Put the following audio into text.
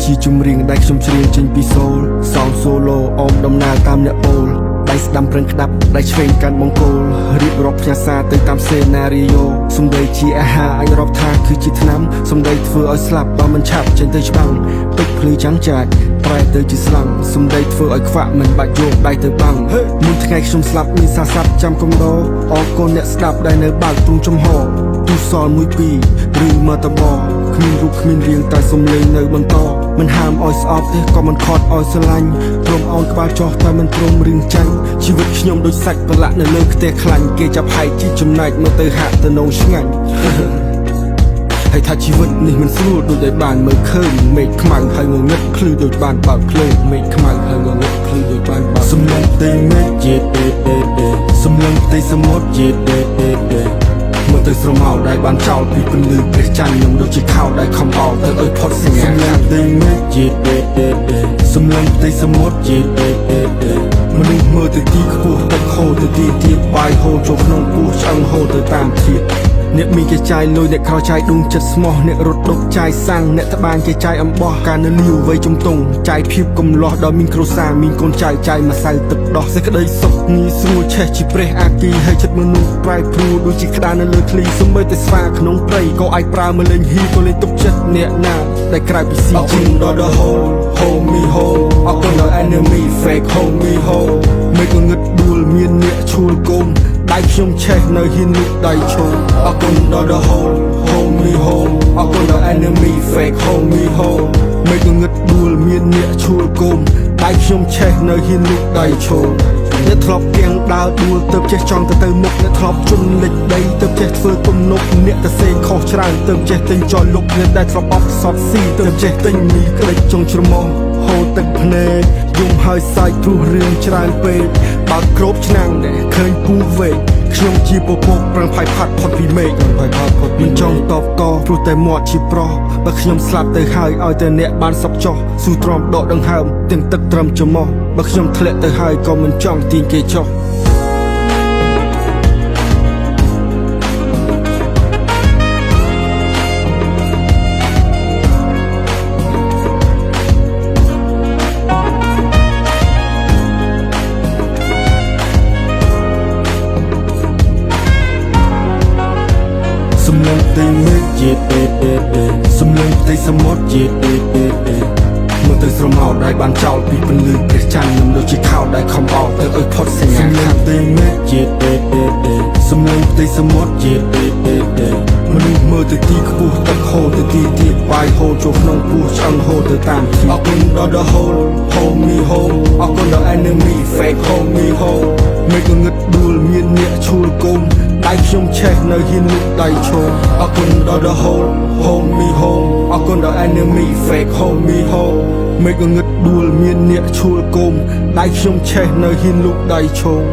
ជាចម្រៀងដែលខ្ញុំច្រៀងចេញពីសូលសង solo អមដំណើរតាមអ្នកពោលដៃស្ដាំប្រឹងក្តាប់ដៃឆ្វេងកាន់បង្គោលរៀបរាប់ផ្ញើសារទៅតាម scenario សំដីជាអាហារអាចរាប់ថាគឺជាថ្នាំសំដីធ្វើឲ្យស្លាប់បើមិនឆាប់ចេញទៅច្បាំងពេជ្រភ្លឺចាំងចាច់ប្រែទៅជាស្លាំងសំដីធ្វើឲ្យខ្វាក់មិនបាច់យកដៃទៅបាំងមុនថ្ងៃខ្ញុំស្លាប់មានសារស័ព្ទចាំកំដរអរគុណអ្នកស្ដាប់ដែលនៅបើកទ្រូងចំហទូសល់មួយពីរឬមកតបគ្មានរូបគ្មានរាងតែសំលេងនៅបន្តមិនហាមឲ្យស្អប់ទេក៏មិនខត់ឲ្យស្រឡាញ់ព្រមអោនក្បាលចោះតែមិនព្រមរឿងចាញ់ជីវិតខ្ញុំដូចសាច់ប្រឡាក់នៅលើខ្ទះខ្លាញ់គេចាប់ហែកជីចំណែកមើលទៅហាក់ទៅនងឆ្ងាញ់ ហើយថាជីវិតនេះមិនស្រួលដូចដែលបានមើលឃើញមេឃខ្មៅហើយងងឹតភ្លឺដូចបានបើកភ្លើងមេឃខ្មៅហើយងងឹតភ្លឺដូចបានបើកសំឡេងផ្ទៃមេឃជាសំឡេងផ្ទៃសមុទ្រជាមើលទៅស្រមោលដែលបានចោលពីពន្លឺព្រះច័ន្ទខ្ញុំដូចជាខោដែលខំអោទៅឲ្យផុតសញ្ញាសំឡេងផ្ទៃមេឃជាសំឡេងផ្ទៃសមុទ្រជាមនុស្សមើលទៅទីខ្ពស់ទឹកហូរទៅទីទាបបាយហូរចូលក្នុងពោះឆ្អឹងហូរទៅតាមធាតុអ្នកមានគេចាយលុយអ្នកក្រចាយដួងចិត្តស្មោះអ្នករត់ដុកចាយសាំងអ្នកត្បាញគេចាយអំបោះការនៅលាវវ័យជំទង់ចាយភាពកំលោះដល់មានគ្រួសារមានកូនចៅចាយម្សៅទឹកដោះសេចក្តីសុខងាយស្រួលឆេះជាព្រះអាគីហើយចិត្តមនុស្សប្រែប្រួលដូចជាក្តារនៅលើឃ្លីសំបីតែស្វាក្នុងព្រៃក៏អាចប្រើមកលេងហ៊ីក៏លេងទុកចិត្តអ្នកណាដែលក្រៅពីស៊ីជីដល់ the whole homie ho អរគុណដល់ enemy fake homie ho មេឃងឹតដួលមានអ្នកឈួលគុំដៃខ្ញុំឆេះនៅហ៊ានលូកដៃឈោអរគុណដល់ the whole homie ho អរគុណដល់ enemy fake homie ho មេឃងឹតដួលមានអ្នកឈួលគុំដៃខ្ញុំឆេះនៅហ៊ានលូកដៃឈោអ្នកធ្លាប់គៀងដើរដួលទៅចេះចង់ទៅទៅមុខអ្នកធ្លាប់ជន់លិចដីទៅចេះធ្វើទំនប់អ្នកទៅសេខុសច្រើនទៅចេះទិញចលលុកអ្នកដែលធ្លាប់អបសតស៊ីទៅចេះទិញមីក្រិចចុងច្រមុះហូរទឹកភ្នែកយំហើយសាច់ព្រោះរឿងច្រើនពេកបើកគ្របឆ្នាំងដែលឃើញពូវែកខ្ញុំជាពពកប្រឹងផាយផាត់ផុតពីមេឃផាយផាត់ផុតពីមិនចង់តបតព្រោះតែមាត់ជាប្រុសបើខ្ញុំស្លាប់ទៅហើយឲ្យតែអ្នកបានសក់ចោះស៊ូទ្រាំដកដង្ហើមទាំងទឹកត្រឹមច្រមុះបើខ្ញុំធ្លាក់ទៅហើយក៏មិនចង់ទាញគេចុះ សំឡេងផ្ទៃមេឃជាសំឡេងផ្ទៃសមុទ្រជាមើលទៅស្រមោលដែលបានចោលពីពន្លឺព្រះច័ន្ទខ្ញុំដូចជាខោដែលខំអោទៅឲ្យផុតសញ្ញាសំឡេងផ្ទៃមេឃជាសំឡេងផ្ទៃសមុទ្រជាមនុស្សមើលទៅទីខ្ពស់ទឹកហូរទៅទីទាបបាយហូរចូលក្នុងពោះឆ្អឹងហូរទៅតាមធាតុអរគុណដល់ the whole homie ho អរគុណដល់ enemy fake homie ho មេឃងឹតដួលមានអ្នកឈួលគុំដៃខ្ញុំឆេះនៅហ៊ានលូកដៃឈោអរគុណដល់ the whole homie ho អរគុណដល់ enemy fake homie ho មេឃងឹតដួលមានអ្នកឈួលគុំដៃខ្ញុំឆេះនៅហ៊ានលូកដៃឈោ។